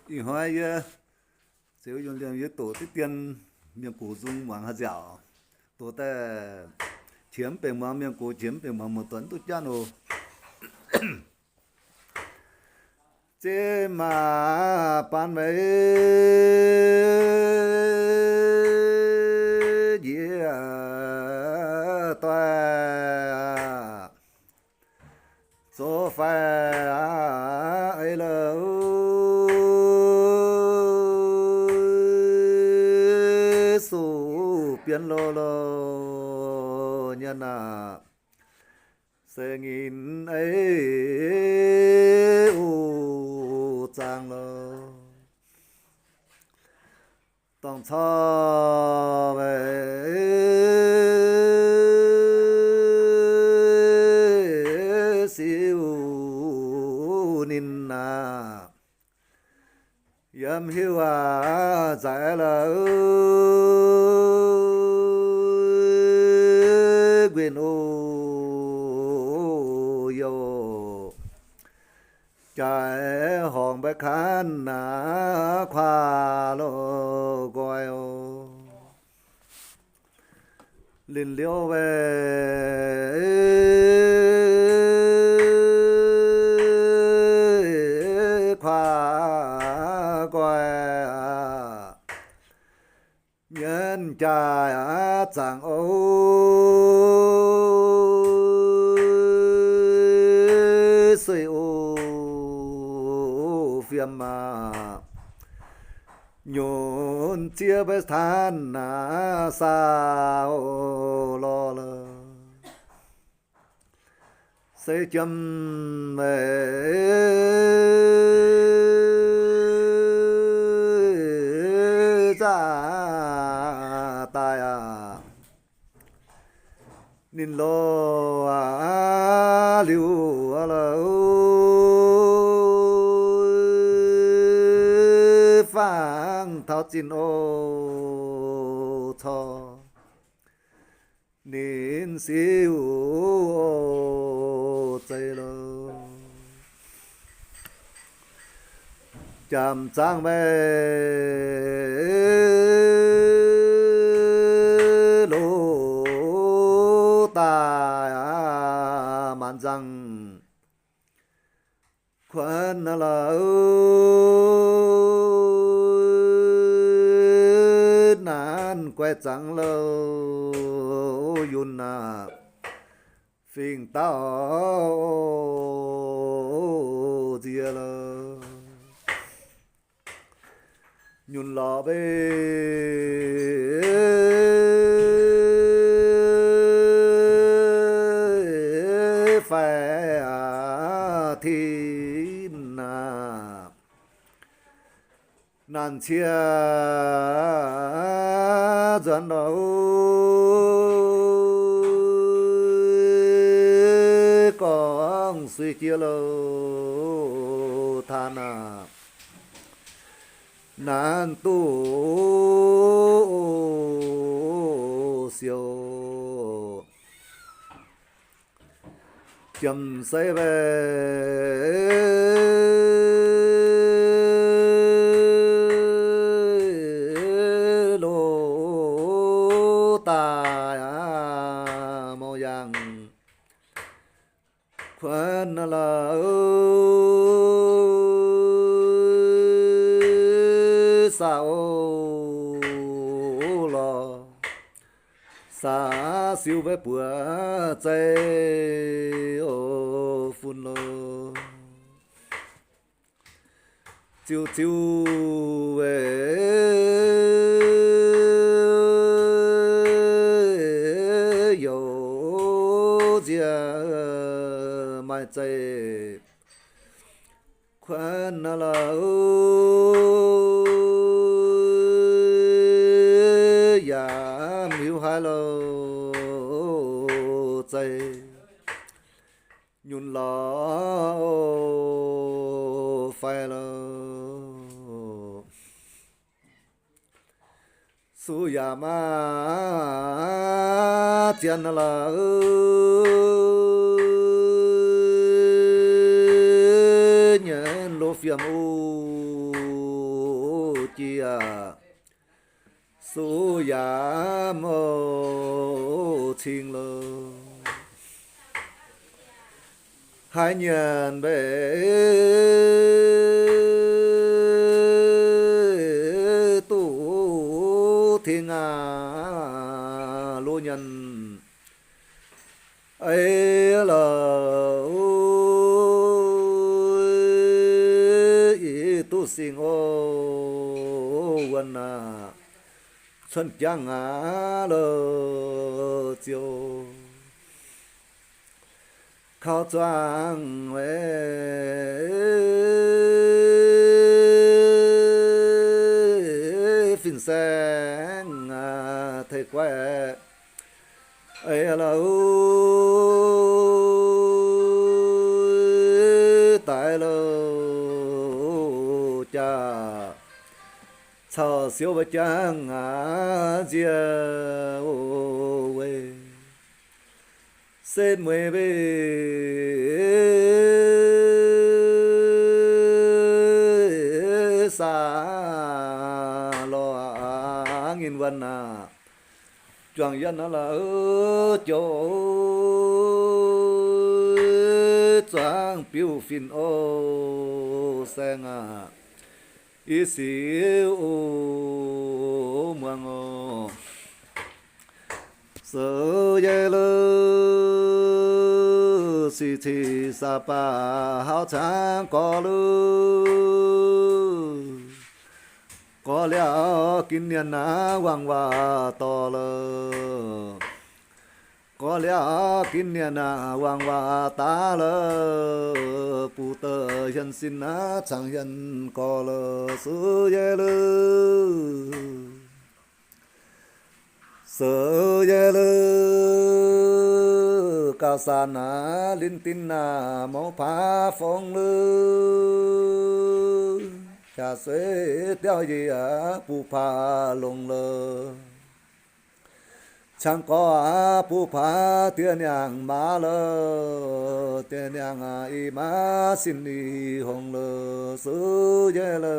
Ih hnoi yie ziouc yungh liemh yie doqc diqv dien mienh gox nzung muangx haaix nziaauc, doqc daaih qiex mv benx muangx mienh gox, qiex mv benx muangx muoz-doic duqv jangv oc. Zeiv maac baan meih njiec doic, zoux faix ei louh suc bienx loz loz nyei naaic, se ngin ei uv zaangc loh. Dorngc corc weic siu ninh aac, yiem hiuv aac nzaic la'uv nquin o youh, jaaix horngc mbaeqc kanv aac kuaah loz nqoi oc. Linh liouh weic kuaah nqoi aac, mienh jaaix aac zaangc o suiv o fiem aac, nyunc ziev mbaeqc tanv aac saah o lorh lorh. Se jiem weic zaqv daaih aac, ninh loz aac liuz la'uv fangx taux zinh o cor, ninh siu o zeiz loh. Jaamc zaangv maiv loz daaih aac, maanc nzangc kuonx la'uv naanc guaix zaangc louh yunh aac, fingx dauh nziex loh. Nyunc lorqc mbe faix aac, tin aac, naanc cie nzuonx lorqc gorngv suiv jiex louh taan aac, naanc duqv siou. Jiem sei mbe loz daaih aac, mouc yangh kuonx la'uv saah o lorh, saah siu mbe buoz zei o fun loh. Ziu ziu weic youz nziex maaih zeih kuonx la'uv yaac mv hiuv haaix louh zei. Nyunc lorz fai lorz, suv yaac maiv zien la'uv nyienz loz fiem uv jiex, suv yaac mouz cing lo. Haiz nyanc mbeix duqv tengx aqv, loz nyanc ei lorqc, yie duqv singx oc, wuonh aac, cuotv jangx aqv lo ziouc. Kaux zuangx fin-saeng tei guaiv ei lorqc, daaih lo jaax caux siouv mbuo jangx aqv nzie o wei. Setv mueiz mbeih saa lorqc, nginh wuonh aac, juangc yienh aqv lorqc, jouv zuangx biuv fin-saeng aac, i sic oc muangx oc. Sou yie lo, sic cic saa baac hauv cangv gorx lo, gorx liaauh ginv nyanc aqv, wangc waac dorh lo. Gorx liaauh ginv nyanc aqv, wangc waac daav lo, bungx deix hien sin aqv, cangx hien gorx lo, sou yie lo. Sou yie lo, gauh san aqv, linh tinh aqv, mouz paav fongx lo, jaax sueiv diauv yie aqv, bungx paav longx lo. Cangx gorx aqv, bungx paav diex niangh maaz lo, diex niangh aqv, i maaz sin i hongx lo, sou yie lo.